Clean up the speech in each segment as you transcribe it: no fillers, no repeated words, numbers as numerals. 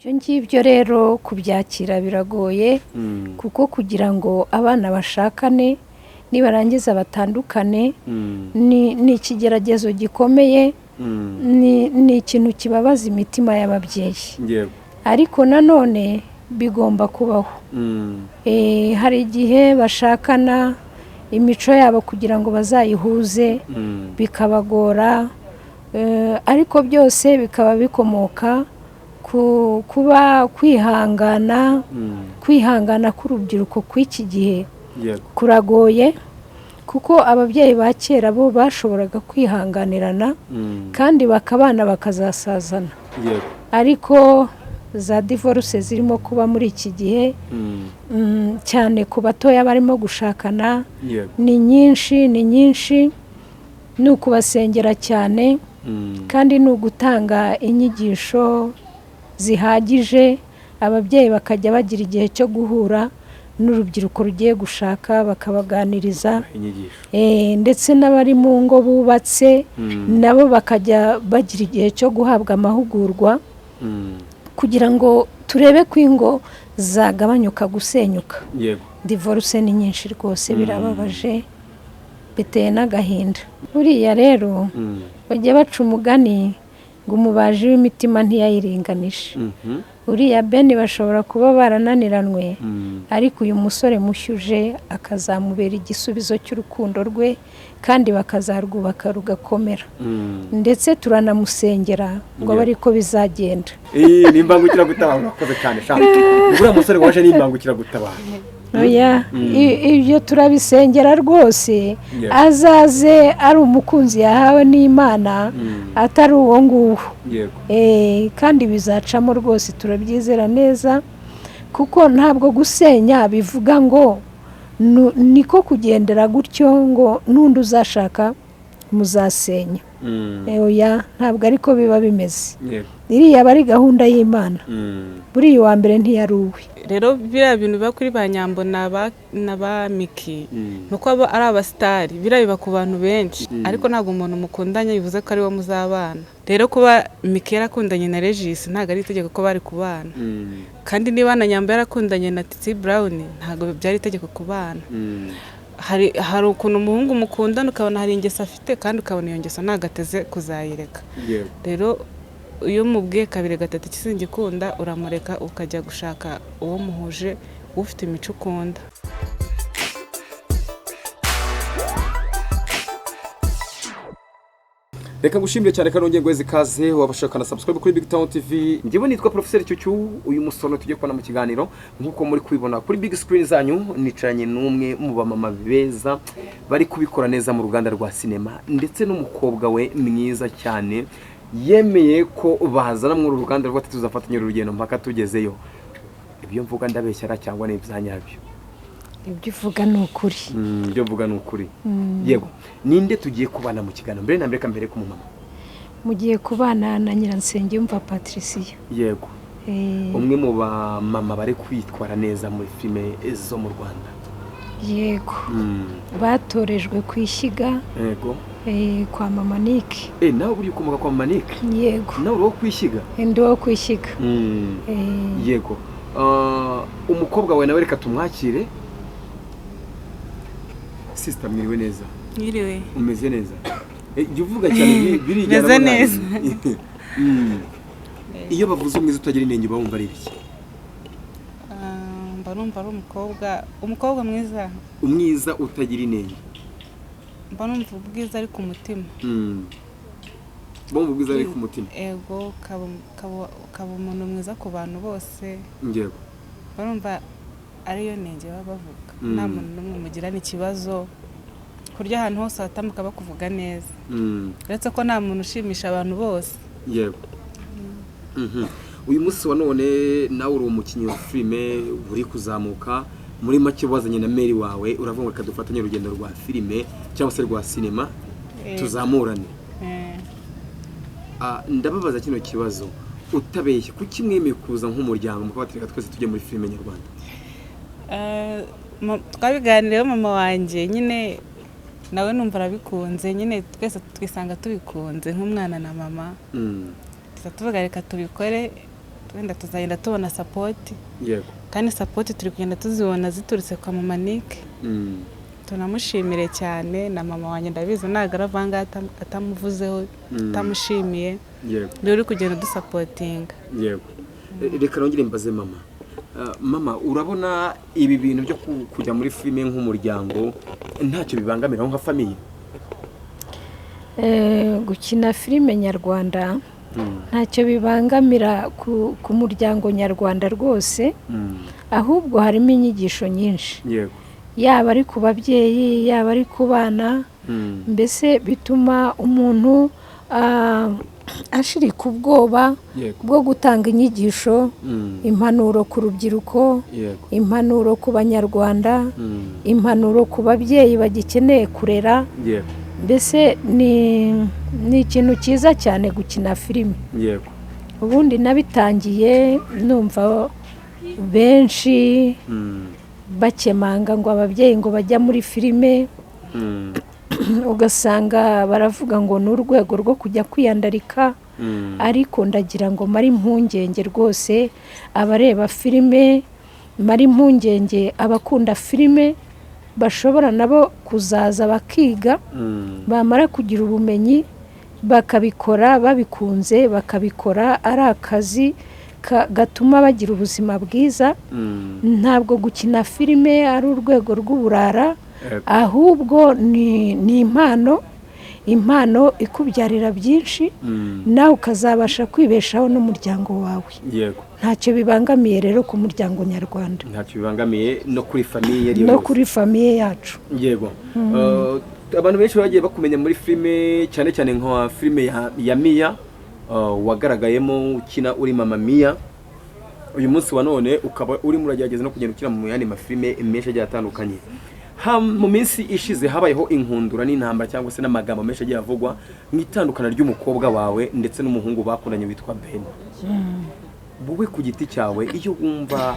Ibyo ngibyo rero kubyakira biragoye, kuko kugira ngo abana bashakane nibarangiza batandukane ni ikigeragezo gikomeye, ni ikintu kibabaza imitima y'ababyeyi. Ariko nanone bigomba kubaho. Hari igihe bashakana imico yabo kugira ngo bazayihuze bikabagora, ariko byose bikaba bikomoka ku kuba kwihangana, kwihangana k'urubyiruko kw'iki gihe kuragoye, kuko ababyeyi ba kera bo bashoboraga kwihanganirana kandi bakabana bakazasazana. Ariko za divorce zirimo kuba muri iki gihe, cyane ku batoya barimo gushakana, ni nyinshi, ni nyinshi. Ni ukubasengera cyane kandi ni ugutanga inyigisho zihagije, ababyeyi bakajya bagira igihe cyo guhura n'urubyiruko rugiye gushaka bakabaganiriza. Inyigisho. Ndetse n'abari mu ngo bubatse nabo bakajya bagira igihe cyo guhabwa amahugurwa kugira ngo turebe ko ingo zagabanyuka gusenyuka. Divorce ni nyinshi rwose, birababaje, biteye n'agahinda. Buriya rero bajya baca umugani ngo umubaji w'imitima ntiyayiringanije. Uriya Beni bashobora kuba barananiranwe, ariko uyu musore mushyuje akazamubera igisubizo cy'urukundo rwe kandi bakazarwubaka rugakomera. Ndetse turanamusengera ngo abe ariko bizagenda. Iyi ni imbangukiragutabara, urakoze cyane sha. Uriya musore waje ni imbangukiragutabara. Oya, ibyo turabisengera rwose, azaze ari umukunzi yahawe n'Imana, atari uwo nguwo. Kandi bizacamo rwose, turabyizera neza, kuko ntabwo gusenya bivuga ngo niko kugendera gutyo ngo n'undi uzashaka muzasenya. Oya, ntabwo ariko biba bimeze. Iriya aba ari gahunda y'Imana. Buriya uwa mbere ntiyari uwe. Rero biriya bintu biba kuri ba Nyambo na ba Miki, ni uko aba ari abasitari, biriya biba ku bantu benshi, ariko ntabwo umuntu mukundanye bivuze ko ari we muzabana. Rero kuba Miki yarakundanye na Regis ntabwo ari itegeko ko bari kubana, kandi niba na Nyambo yarakundanye na Titi Brown ntabwo byari itegeko kubana. Hari ukuntu umuhungu mukundana ukabona hari ingeso afite, kandi ukabona iyo ngeso ntabwo ateze kuzayireka. Rero iyo umubwiye kabiri gatatu ikisingikunda, uramureka ukajya gushaka uwo muhuje, ufite imico ukunda. Reka ngushimire cyane kandi nongeye guheza ikaze wabashaka na subscribe kuri Big Town TV. Njyewe nitwa Professor Cyucyu. Uyu musoro tujye kubona mu kiganiro nk'uko muri kubibona kuri big screen zanyu, nicaranye n'umwe mu bamama beza bari kubikora neza mu ruganda rwa sinema, ndetse n'umukobwa we mwiza cyane yemeye ko bazana muri uru ruganda rwa tuzafatanya urugendo mpaka tugezeyo. Ibyo mvuga ndabeshyara cyangwa ni ibya nyabyo? Ibyo uvuga ni ukuri. Ibyo mvuga ni ukuri. Yego, ninde tugiye kubana mu kiganiro? Mbere na mbere mbere ku mumama. Mugiye kubana na Nyiransengiyumva Patricia. Umwe mu bamama bari kwitwara neza muri filime zo mu Rwanda. Yego, batorejwe ku ishyiga, kwa Mama Nick. Nawe buriya ukomoka kwa Mama Nick? Yego. Nawe uri uwo ku ishyiga? Ndi uwo ku ishyiga. Yego. Umukobwa wawe nawe reka tumwakire. Sister, mwiriwe neza? Mwiriwe. Umeze neza? Jya uvuga cyane, birijyana. Meze mo nabi. neza. Iyo bavuze umwiza utagira inenge uba wumva ari ibiki? Mba numva ari umukobwa mwiza. Umwiza utagira inenge. Mba numva ubwiza ari ku mutima. Bumva ubwiza ari ku mutima. Ego, ukaba umuntu mwiza ku bantu bose. Mba numva ariyo nenge baba bavuga. Nta muntu n'umwe mugirana ikibazo, kurya ahantu hose watambuka bakuvuga neza, uretse ko nta muntu ushimisha abantu bose. Yego. Uyu munsi wa none nawe uri umukinnyi wa filime uri kuzamuka. Muri make wazanye na meri wawe, uravuga ngo reka dufatanye urugendo rwa filime cyangwa se rwa sinema, tuzamurane. Ndababaza kino kibazo utabeshye: kuki mwemeye kuza nk'umuryango mukabatereka twese tujye muri filime nyarwanda? Twabiganiriyeho mama wanjye nyine nawe numva arabikunze, nyine twese twisanga tubikunze nk'umwana na mama. Tuza tuvuga reka tubikore, Wenda tuzagenda tubona support, kandi support turi kugenda tuzibona ziturutse kwa mama Nick. Tunamushimire cyane, na mama wanjye ndabizi ntabwo aravanga atamuvuzeho, atamushimiye. Rero uri kugenda dusupportinga. Yego. Reka nongere mbaze mama. Mama, urabona ibi bintu byo kujya muri filime nk'umuryango ntacyo bibangamiraho nka famille? Gukina filime nyarwanda ntacyo bibangamira ku muryango nyarwanda rwose, ahubwo harimo inyigisho nyinshi, yaba ari ku babyeyi, yaba ari ku bana. Mbese bituma umuntu ashirika ubwoba bwo gutanga inyigisho, impanuro ku rubyiruko, impanuro ku Banyarwanda, impanuro ku babyeyi bagikeneye kurera. Mbese ni ikintu cyiza cyane gukina filime. Ubundi nabitangiye numva benshi bakemanga ngo ababyeyi ngo bajya muri filime, ugasanga baravuga ngo ni urwego rwo kujya kwiyandarika. Ariko ndagira ngo mare impungenge rwose abareba filime, mare impungenge abakunda filime, bashobora nabo kuzaza bakiga, bamara kugira ubumenyi bakabikora babikunze, bakabikora ari akazi gatuma bagira ubuzima bwiza. Ntabwo gukina filime ari urwego rw'uburara, ahubwo ni impano, impano ikubyarira byinshi, nawe ukazabasha kwibeshaho n'umuryango wawe. Ntacyo bibangamiye rero ku muryango nyarwanda. Ntacyo bibangamiye no kuri famille iyo No yose. kuri famille yacu. Yego. Abantu benshi bagiye bakumenya muri filime, cyane cyane nka filime ya Miya, wagaragayemo ukina uri mama Miya. Uyu munsi wa none ukaba urimo uragerageza no kugenda ukina mu yandi mafilime menshi agiye atandukanye. Mu minsi ishize habayeho inkundura n'intambara cyangwa se n'amagambo menshi agiye avugwa mu itandukana ry'umukobwa wawe ndetse n'umuhungu bakundanye witwa Ben. Wowe ku giti cyawe, iyo wumva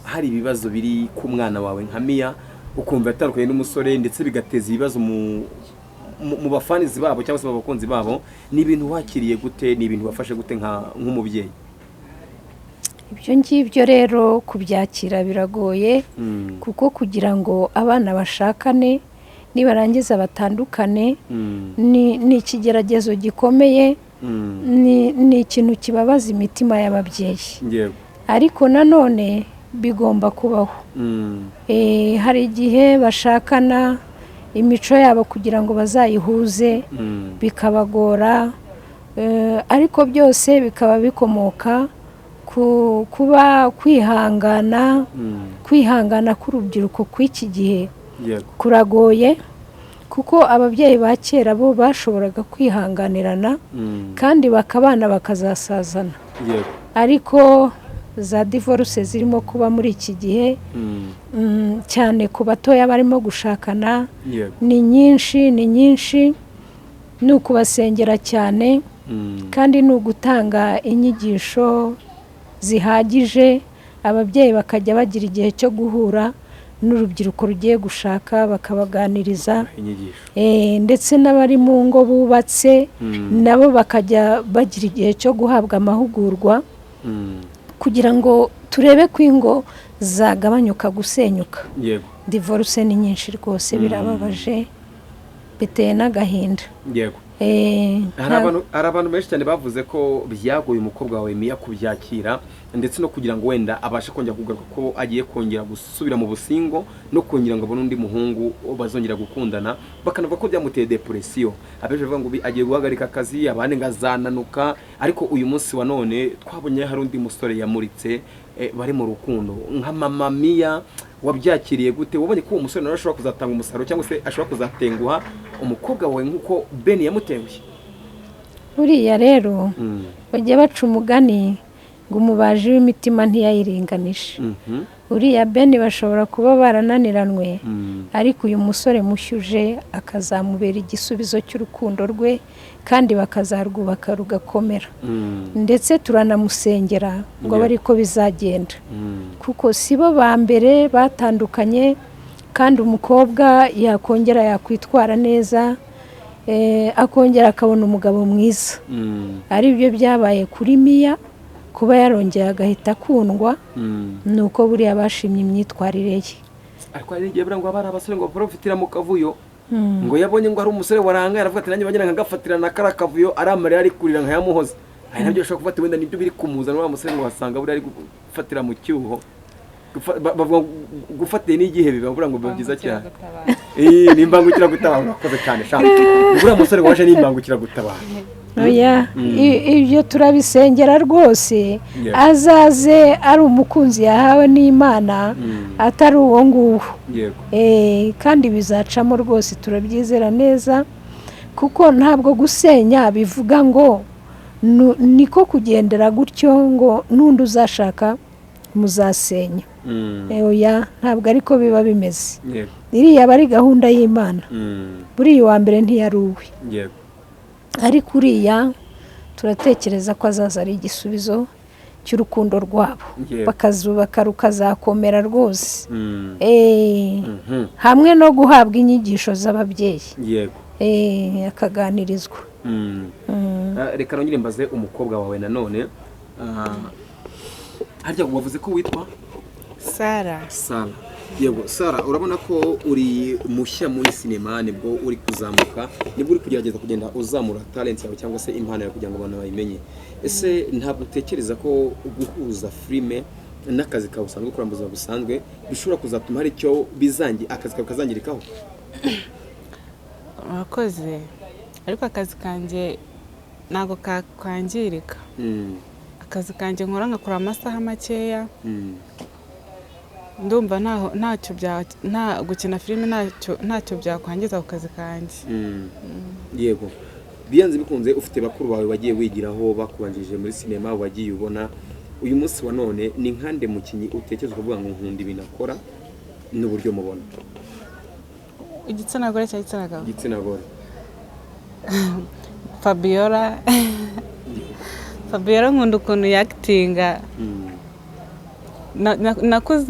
hari ibibazo biri ku mwana wawe nka Miya, ukumva yatandukanye n'umusore ndetse bigateza ibibazo mu bafanizi babo cyangwa se mu bakunzi babo, ni ibintu wakiriye gute? Ni ibintu wafashe gute nk'umubyeyi? Ibyo ngibyo rero kubyakira biragoye, kuko kugira ngo abana bashakane nibarangiza batandukane ni ikigeragezo gikomeye, ni ikintu kibabaza imitima y'ababyeyi. Ariko nanone bigomba kubaho. Hari igihe bashakana imico yabo kugira ngo bazayihuze bikabagora, ariko byose bikaba bikomoka ku kuba kwihangana. Kwihangana k'urubyiruko kw'iki gihe kuragoye, kuko ababyeyi ba kera bo bashoboraga kwihanganirana kandi bakabana bakazasazana. Ariko za divorce zirimo kuba muri iki gihe, cyane ku batoya barimo gushakana, ni nyinshi, ni nyinshi. Ni ukubasengera cyane, kandi ni ugutanga inyigisho zihagije, ababyeyi bakajya bagira igihe cyo guhura n'urubyiruko rugiye gushaka bakabaganiriza. Inyigisho. Ndetse n'abari mu ngo bubatse nabo bakajya bagira igihe cyo guhabwa amahugurwa, kugira ngo turebe ko ingo zagabanyuka gusenyuka. Divorce ni nyinshi rwose, birababaje, biteye n'agahinda. Hari abantu benshi cyane bavuze ko byagoye umukobwa wawe Miya kubyakira, ndetse no kugira ngo wenda abashe kongera kugaruka ko agiye kongera gusubira mu busingle no kongera ngo abone undi muhungu bazongera gukundana, bakanavuga ko byamuteye depression. Abenshi bavuga ngo agiye guhagarika akazi, abandi ngo azananuka. Ariko uyu munsi wa none twabonye hari undi musore yamuritse, bari mu rukundo. Nka mama Miya, wabyakiriye gute? Wabonye ko uwo musore nawe ashobora kuzatanga umusaruro cyangwa se ashobora kuzatenguha umukobwa wawe nk'uko Ben yamutengushye? Buriya rero bajya baca umugani ngo umubaji w'imitima ntiyayiringanishe. Uriya Ben bashobora kuba barananiranwe, ariko uyu musore mushyuje akazamubera igisubizo cy'urukundo rwe, kandi bakazarwubaka rugakomera. Ndetse turanamusengera ngo abe ariko bizagenda, kuko si bo ba mbere batandukanye, kandi umukobwa yakongera yakwitwara neza, akongera akabona umugabo mwiza. Ari byo byabaye kuri Miya. Kuba yarongeye agahita akundwa ni uko buriya bashimye imyitwarire ye. Ariko hari n'igihe buriya ngo haba hari abasore ngo baprofitira mu kavuyo, ngo yabonye ngo hari umusore warangaye, aravuga ati nanjye bagira nkagafatira na kariya kavuyo, ari amarira ari kurira nkayamuhoza. Hari nabyo bashobora gufata, wenda nibyo biri kumuzana wa musore, ngo wasanga buriya ari gufatira mu cyuho. Bavuga ngo gufatiye n'igihe biba buriya ngo biba byiza cyane. Ni imbangukiragutabara, urakoze cyane sha. Buriya musore waje ni imbangukiragutabara. Oya, ibyo turabisengera rwose, azaze ari umukunzi yahawe n'Imana, atari uwo nguwo. Kandi bizacamo rwose, turabyizera neza, kuko ntabwo gusenya bivuga ngo niko kugendera gutyo ngo n'undi uzashaka muzasenya. Oya, ntabwo ariko biba bimeze. Iriya aba ari gahunda y'Imana. Buriya uwa mbere ntiyari uwe. Ariko uriya turatekereza ko azaza ari igisubizo cy'urukundo rwabo, bakazubaka rukazakomera rwose. Hamwe no guhabwa inyigisho z'ababyeyi. Akaganirizwa. Reka nongere mbaze umukobwa wawe nanone. Harya wavuze ko witwa? Sara. Sara, yego. Sara, urabona ko uri mushya muri sinema, nibwo uri kuzamuka, nibwo uri kugerageza kugenda uzamura talent yawe cyangwa se impano yawe kugira ngo abantu bayimenye. Ese ntabwo utekereza ko guhuza filime n'akazi kawe usanzwe ukora mu buzima busanzwe bishobora kuzatuma hari icyo bizangi akazi kawe kazangirikaho? Urakoze, ariko akazi kanjye ntabwo kakwangirika. Akazi kanjye nkora nkakora amasaha makeya. Ndumva ntaho ntacyo bya nta gukina filime ntacyo byakwangiza ku kazi kanjye. Yego, biyanze bikunze ufite bakuru bawe wagiye wigiraho, bakubanjirije muri sinema, wagiye ubona. Uyu munsi wa none ni nkande mukinnyi utekereza ukavuga ngo nkunda ibintu akora n'uburyo mubona? Igitsina gore cyangwa igitsina gabo? Igitsina gore. Fabiola. Fabiola nkunda ukuntu yakitinga.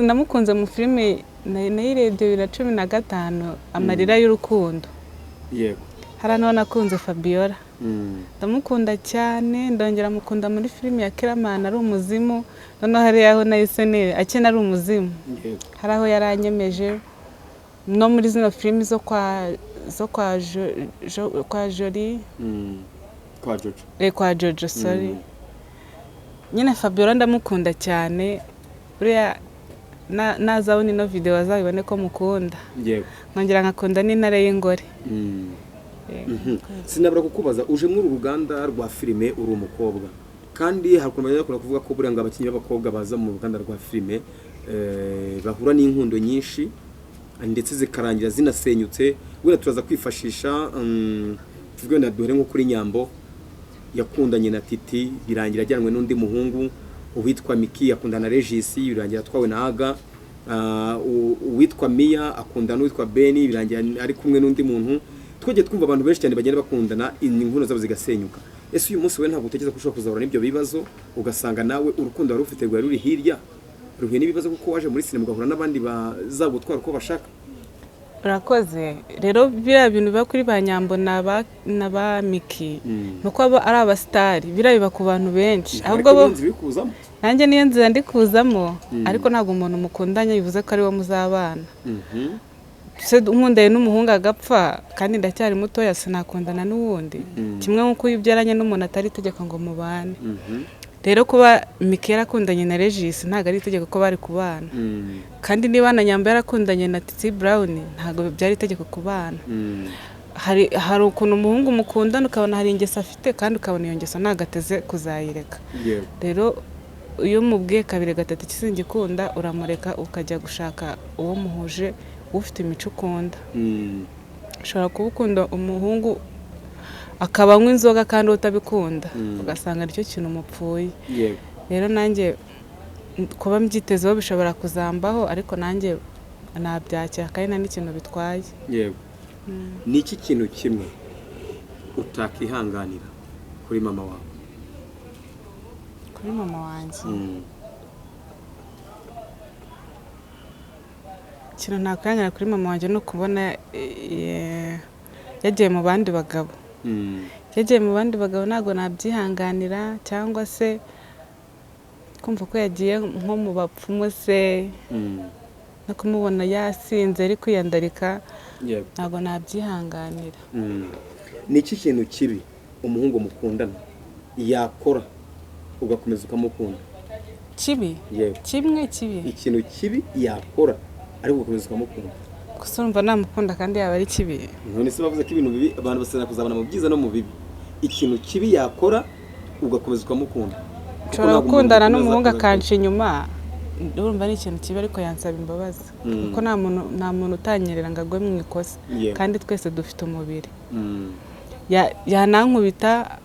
Namukunze mu filime nayirebye 2015, Amarira y'Urukundo. Hariya niho nakunze Fabiola. Ndamukunda cyane, ndongera mukunda muri filime ya Kiramani ari umuzimu. Noneho hariya aho nahise akina ari umuzimu. Hari aho yaranyemeje no muri zino filimi zo kwa Jolie. Kwa Jojo. Kwa Jojo, sorry. Nyine Fabiola ndamukunda cyane. Buriya nazabona ino video azabibone ko mukunda. Nkongera nkakunda n'Intare y'Ingore. Sinabura kukubaza, uje muri uru ruganda rwa filime uri umukobwa, kandi hari ukuntu bajya bakunda kuvuga ko buriya ngo abakinnyi b'abakobwa baza mu ruganda rwa filime bahura n'inkundo nyinshi ndetse zikarangira zinasenyutse. Wenda turaza kwifashisha, tuvuge wenda duhere nko kuri Nyambo, yakundanye na Titi birangira ajyanwe n'undi muhungu. Uwitwa Miki akundana na Regis birangira atwawe na Aga. Uwitwa Mia akundana n'uwitwa Beni birangira ari kumwe n'undi muntu. Twagiye twumva abantu benshi cyane bagenda bakundana, inkundo zabo zigasenyuka. Ese uyu munsi we ntabwo utekereza ko ushobora kuzahura n'ibyo bibazo, ugasanga nawe urukundo wari ufite rwari ruri hirya ruhuye n'ibibazo, kuko waje muri sinema ugahura n'abandi bazagutwara uko bashaka? Urakoze. Rero biriya bintu biba kuri ba Nyambo na ba Miki ni uko aba ari abasitari, biriya biba ku bantu benshi. Ahubwo Ariko bo niyo nzira iri kuzamo. Nanjye niyo nzira ndi kuzamo, ariko ntabwo umuntu mukundanye bivuze ko ari we muzabana. Se nkundanye n'umuhungu agapfa kandi ndacyari mutoya, sinakundana n'uwundi? Kimwe nk'uko iyo ubyaranye n'umuntu atari itegeko ngo mubane. Rero kuba Miki yarakundanye na Regis ntabwo ari itegeko ko bari kubana. Kandi niba na Nyambo yarakundanye na Titi Brown, ntabwo byari itegeko kubana. Hari ukuntu umuhungu mukundana ukabona hari ingeso afite, kandi ukabona iyo ngeso ntabwo ateze kuzayireka. Rero iyo umubwiye kabiri gatatu ikisingikunda, uramureka ukajya gushaka uwo muhuje, ufite imico ukunda. Ushobora kuba ukunda umuhungu akaba anywa inzoga kandi utabikunda, ugasanga nicyo kintu mupfuye. Rero nanjye kuba mbyitezeho bishobora kuzambaho, ariko nanjye nabyakira kandi nta n'ikintu bitwaye. Yego. Ni iki kintu kimwe utakihanganira kuri mama wawe? Kuri mama wanjye, ikintu ntakwihanganira kuri mama wanjye ni ukubona yagiye mu bandi bagabo. Yagiye mu bandi bagabo ntabwo nabyihanganira, cyangwa se Kumva ko yagiye nko mu bapfumu se, no kumubona yasinze ari kwiyandarika, ntabwo nabyihanganira. Ni iki kintu kibi umuhungu mukundana yakora ugakomeza ukamukunda? Kibi? Yego. Kimwe kibi? Ikintu kibi yakora ariko ugakomeza ukamukunda. Gusa urumva namukunda kandi yaba ari kibi. None se bavuze ko ibintu bibi abantu basezerana kuzabana mu byiza no mu bibi. Ikintu kibi yakora ugakomeza ukamukunda. Kuko Nshobora ntabwo umuntu gukundana ukomeza n'umuhungu akaza- akanca inyuma, urumva ari ikintu kibi, ariko yansaba imbabazi, kuko nta muntu utanyerera ngo agwe mu ikosa, kandi twese dufite umubiri. Yanankubita,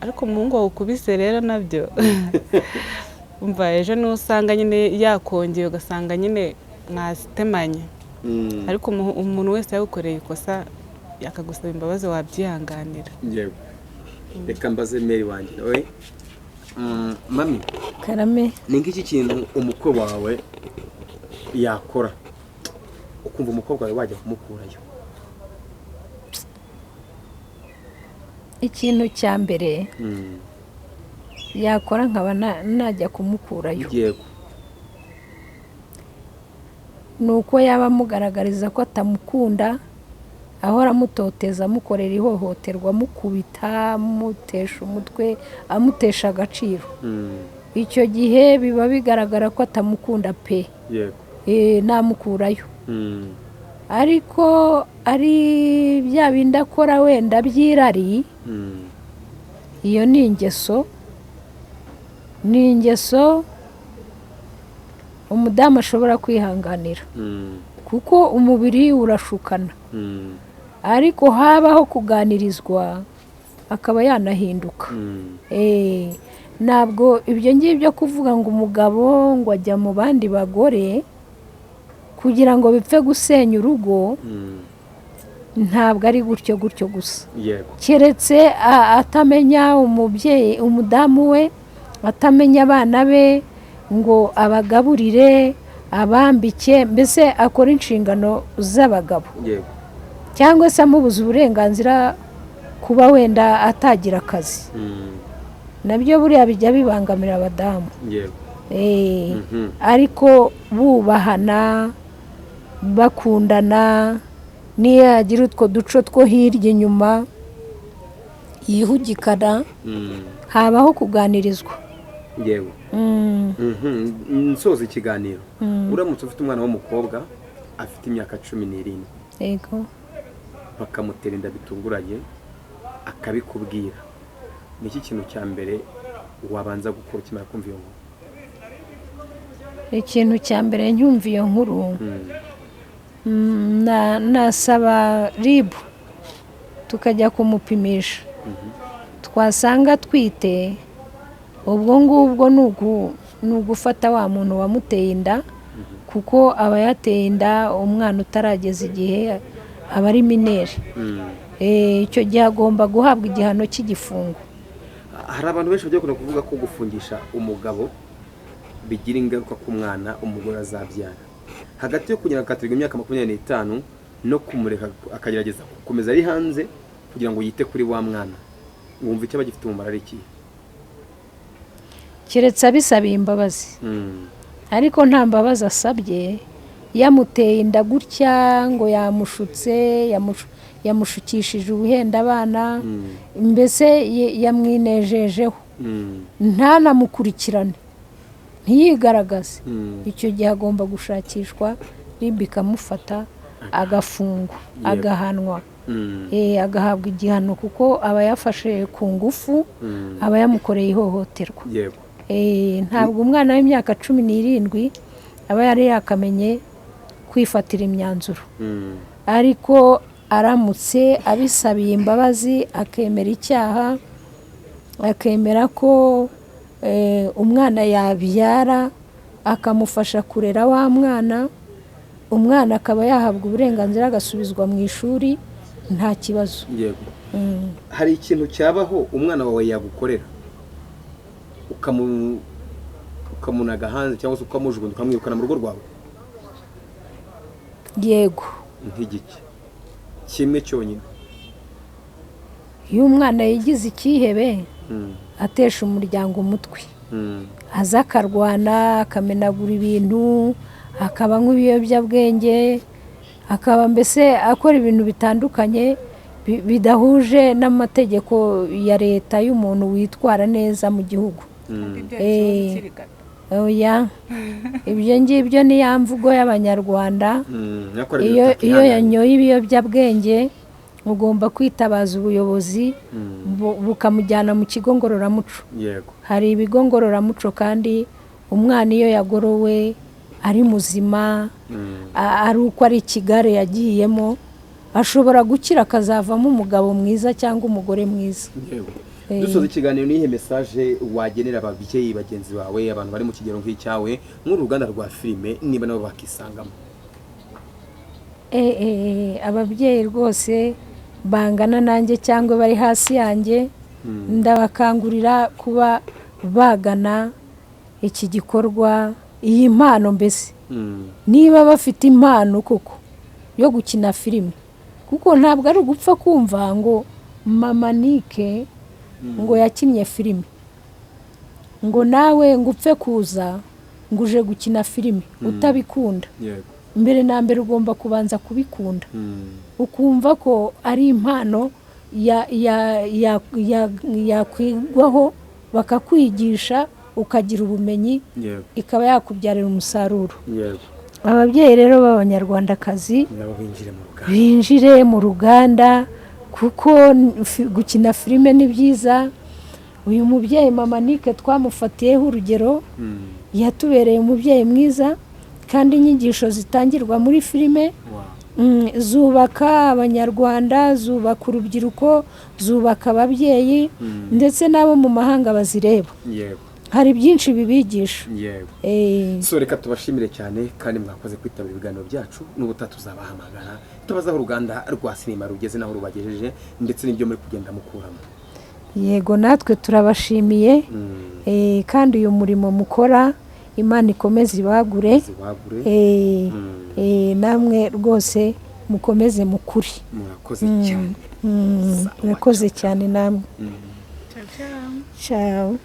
ariko umuhungu wawukubise rero nabyo umva ejo niwe usanga nyine yakongeye, ugasanga nyine mwazitemanye. Ariko umuntu wese yagukoreye ikosa akagusaba imbabazi, wabyihanganira. Yego, reka mbaze meri wanjye nawe. Mami. Karame. Ni ngiki kintu umukwe wawe yakora ukumva umukobwa wawe wajya kumukurayo? Ikintu cya mbere yakora nkaba najya kumukurayo, ni uko yaba amugaragariza ko atamukunda, ahora amutoteza, amukorera ihohoterwa, amukubita, amutesha umutwe, amutesha agaciro. Icyo gihe biba bigaragara ko atamukunda pe. Namukurayo. Ariko ari bya bindi akora wenda by'irari, iyo ni ingeso, ni ingeso umudamu ashobora kwihanganira, kuko umubiri urashukana. Ariko habaho kuganirizwa akaba yanahinduka. Ntabwo ibyo ngibyo kuvuga ngo umugabo ngo ajya mu bandi bagore kugira ngo bipfe gusenya urugo, ntabwo ari gutyo gutyo gusa. Keretse atamenya umubyeyi, umudamu we atamenya abana be ngo abagaburire, abambike, mbese akora inshingano z'abagabo, cyangwa se amubuza uburenganzira kuba wenda atagira akazi. Nabyo buriya bijya bibangamira abadamu. Ariko bubahana, bakundana, niyo yagira utwo duco two hirya inyuma yihugikana, habaho kuganirizwa. Nsoza ikiganiro, uramutse ufite umwana w'umukobwa afite imyaka 17, bakamutera inda bitunguranye akabikubwira, ni iki kintu cya mbere wabanza gukora ukimara kumva iyo nkuru? Ikintu cya mbere ncyumva iyo nkuru, nasaba RIB tukajya kumupimisha. Twasanga atwite, ubwo ngubwo ni ugufata wa muntu wamuteye inda, kuko aba yateye inda umwana utarageza igihe, aba ari mineur. Icyo gihe agomba guhabwa igihano cy'igifungo. Hari abantu benshi bajya bakunda kuvuga ko gufungisha umugabo bigira ingaruka ku mwana umugore azabyara. Hagati yo kugira ngo akatirwa imyaka 25 no kumureka akagerageza gukomeza ari hanze kugira ngo yite kuri wa mwana, wumva icyo aba gifite umumaro ari ikihe? Keretse abisabiye imbabazi. Ariko nta mbabazi asabye, yamuteye inda gutya ngo yamushutse, yamushukishije ubuhenda abana, mbese yamwinejejeho, ntanamukurikirane, ntiyigaragaze, icyo gihe agomba gushakishwa, RIB ikamufata, agafungwa, agahanwa, agahabwa igihano, kuko aba yafashe ku ngufu, aba yamukoreye ihohoterwa. Ntabwo umwana w'imyaka 17 aba yari yakamenye kwifatira imyanzuro. Ariko aramutse abisabiye imbabazi, akemera icyaha, akemera ko umwana yabyara, akamufasha kurera wa mwana, umwana akaba yahabwa uburenganzira agasubizwa mu ishuri, nta kibazo. Hari ikintu cyabaho umwana wawe yagukorera ukamunaga hanze cyangwa se ukamujugunya, ukamwirukana mu rugo rwawe? Yego. Nk'igiki kimwe cyonyine? Iyo umwana yigize icyihebe, atesha umuryango umutwe. Aza akarwana, akamenagura ibintu, akaba anywa ibiyobyabwenge, akaba mbese akora ibintu bitandukanye bidahuje n'amategeko ya leta y'umuntu witwara neza mu gihugu. Oya, ibyo ngibyo ni ya mvugo y'Abanyarwanda. Iyo yanyoye ibiyobyabwenge ugomba kwitabaza ubuyobozi bukamujyana mu kigo ngororamuco. Hari ibigo ngororamuco, kandi umwana iyo yagorowe ari muzima, ari uko ari ikigare yagiyemo, ashobora gukira akazavamo umugabo mwiza cyangwa umugore mwiza. Dusoza ikiganiro, nihe message wagenera ababyeyi bagenzi bawe, abantu bari mu kigero nk'icyawe, nk'uruganda rwa filime, niba nabo bakisangamo? Ababyeyi rwose bangana nanjye cyangwa bari hasi yanjye, ndabakangurira kuba bagana iki gikorwa, iyi mpano mbese. Niba bafite impano koko yo gukina filime, kuko ntabwo ari ugupfa kumva ngo Mama Nike ngo yakinnye filime, ngo nawe ngo upfe kuza ngo uje gukina filime utabikunda. Mbere na mbere ugomba kubanza kubikunda, ukumva ko ari impano yakwigwaho, bakakwigisha, ukagira ubumenyi, ikaba yakubyarira umusaruro. Ababyeyi rero b'Abanyarwandakazi binjire mu ruganda, kuko gukina filime ni byiza. Uyu mubyeyi Mama Nike twamufatiyeho urugero, yatubereye umubyeyi mwiza, kandi inyigisho zitangirwa muri filime zubaka Abanyarwanda, zubaka urubyiruko, zubaka ababyeyi, ndetse n'abo mu mahanga bazireba. Hari byinshi bibigisha. So reka tubashimire cyane, kandi mwakoze kwitabira ibiganiro byacu. N'ubutaha tuzabahamagara tubaze aho uruganda rwa sinema rugeze n'aho rubagejeje, ndetse n'ibyo muri kugenda mukuramo. Yego, natwe turabashimiye, kandi uyu murimo mukora Imana ikomeze ibagure. Namwe rwose mukomeze mukuri. Murakoze cyane. Murakoze cyane namwe. Ciao.